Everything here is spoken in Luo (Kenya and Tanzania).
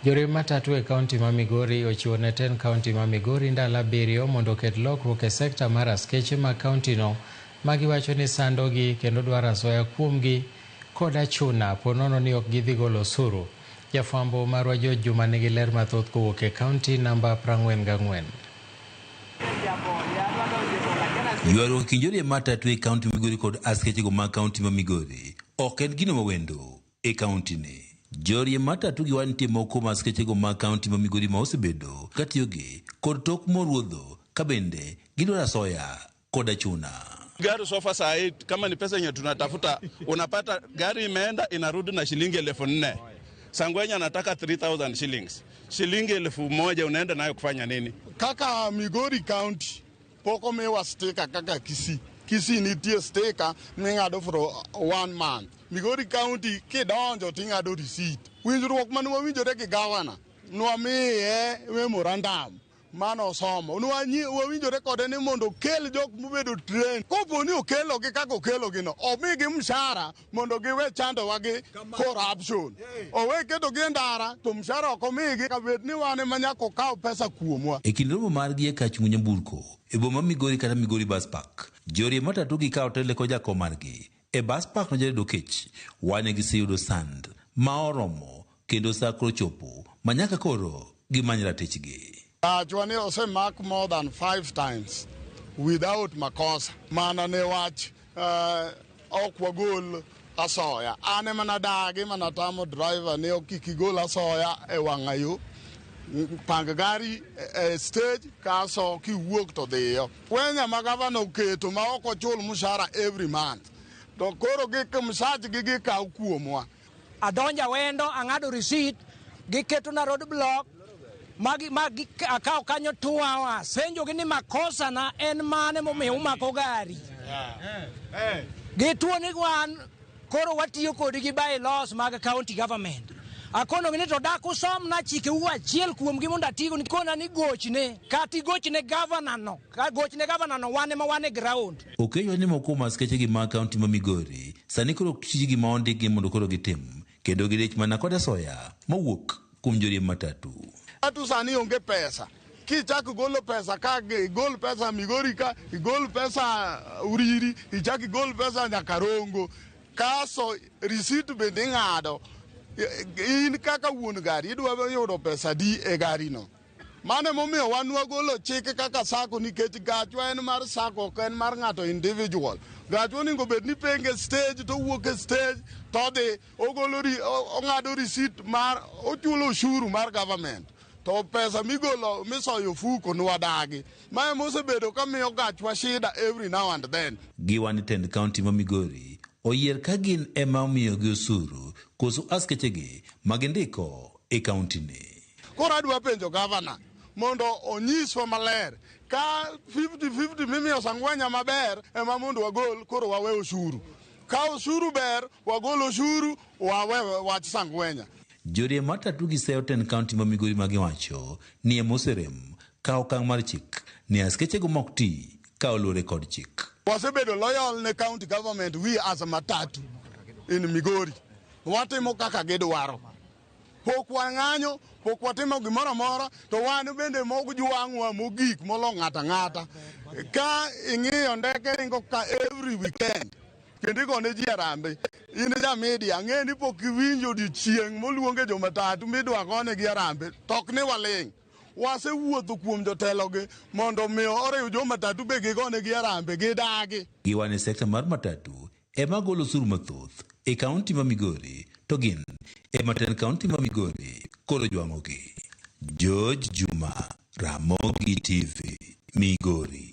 Joriemb matatu e kaunti ma Migori ochiwo ne tend kaunti ma Migori ndalo 7 mondo oket lokruok e sekta mar askeche mag kauntino ma giwacho ni sandogi kendo dwaro asoya kuomgi kod achuna po nono ni ok gidhi golo osuru. Jafwambo marwa George Juma nigi ler mathoth kowuok e kaunti namba 44. Ywaruok e kind joriemb matatu e kaunti ma Migori kod askechego mag kaunti ma Migori ok en gino mawendo e kaunti ni. Joriemb matatu gi wach nitie moko kuom askechego mag kaunti ma Migori ma osebedo katiyogi kod tok moruodho ka bende gidwaro asoya kod achuna. Gari sofa saa hii kama ni pesa yenye tunatafuta, unapata gari imeenda inarudi na shilingi 4,000. Sangwenya anataka 3000 shillings. Shilingi 1,000 unaenda nayo kufanya nini? Kaka Migori County pok omiwa sticker kaka Kisii. Kisii nitie sticker ming'ado for one month. Migori County kidonjo ting'ado receipt. Winjruok mane wawinjore gi gavana nwamiye memorandum mano osomo. Wawinjore kode ni mondo okel jok mobedo train. Kopo ni okelogi kaka okelogi no, omigi mshahara mondo giwe chandowa gi corruption. Owe ketogi e ndara to mshahara ok omigi kabed ni wan ema nyaka okaw pesa kuomwa. E kind romo margi e kachung' nyamburko e boma Migori kata Migori Bus Park, joriemb matatu gi kawo telo kod jakom margi e bus park no Jared Okech wane giseyudo sand ma oromo kendo sa koro chopo ma nyaka koro gimany ratichgi. Gachwa ni osemak more than 5 times without makosa. Mana ne wach ok wagol asoya. An ema nadagi mana tamo driver ni ok kik igol asoya e wang'ayo. Pang gari e stage kaso kiwuok to dhiyo. Wenya ma gavana oketo ma ok ochul mshahara every month. To koro gik msachgi gikaw kuomwa. Adonja wendo ang'ado receipt giketo na road block magi magi akaw kanyo 2 hours. Penjo gi ni makosa na en mane momiyo umako gari. Gituo ni wan koro watiyo kodgi by laws mag county government. Akono gi ni to dak usom na chike u achiel kuomgi mondo atigo ni kona ni gochne kata igochne governor no ka gochne governor no wan ema wan e ground. Okecho ni moko kuom askechegi mag kaunti ma Migori sani koro ok tijgi ma ondikgi mondo koro gitim kendo gidich mana kod asoya mowuok kuom joriemb matatu. Matatu sani onge pesa. Kichak golo pesa ka igol pesa Migori ka igol pesa Uriri ichak igol pesa Nyakarongo kaso receipt bende ing'ado. In kaka wuon gari idwa yudo pesa di e gari no. Mano emomiyo wan wagolo chik kaka sacco nikech gachwa en mar sacco ok en mar ng'ato individual. Gachwa onego bed ni penge stage to owuok e stage to odhi ogolo ong'ado receipt mar ochulo ushuru mar government. To pesa migolo misoyo ofuko nwadagi. Ma ema osebedo ka miyo gachwa shida every now and then. Giwa ni tend kaunti ma Migori oyier ka gin ema omiyogi osuru koso askechegi ma gindiko e kaunti ni. Koro adwa penjo gavana mondo onyiswa maler ka 50-50 mimiyo Sangwenya maber ema mondo wagol koro wawe ushuru. Ka ushuru ber wagol ushuru wawe wach Sangwenya. Joriemb matatu gi seyo tend kaunti ma Migori ma giwacho ni ema oserem ka okang' mar chik ni askechego mok ti ka oluwore kod chik. Wasebedo loyal ne county government we as a matatu in Migori. Watimo kaka gidwaro. Pok wang'anyo, pok watimo gimoro amora, to wan bende mok jwang'wa mogik molo ng'ato ang'ata. Ka ing'iyo ndeke ringo ka every weekend, kendo igone ji harambee. In ja media, ang'e ni pok iwinjo odiochieng' moluonge jomatatu midwa gonegi harambee, to ok ni waling'. Wasewuotho kuom jotelogi mondo omi oriw jomatatu be gigonegi harambee, gidagi. Giwa ni sekta mar matatu ema golo osuru mathoth e kaunti ma Migori to gin ema tend kaunti ma Migori koro jwang'ogi. George Juma, Ramogi TV, Migori.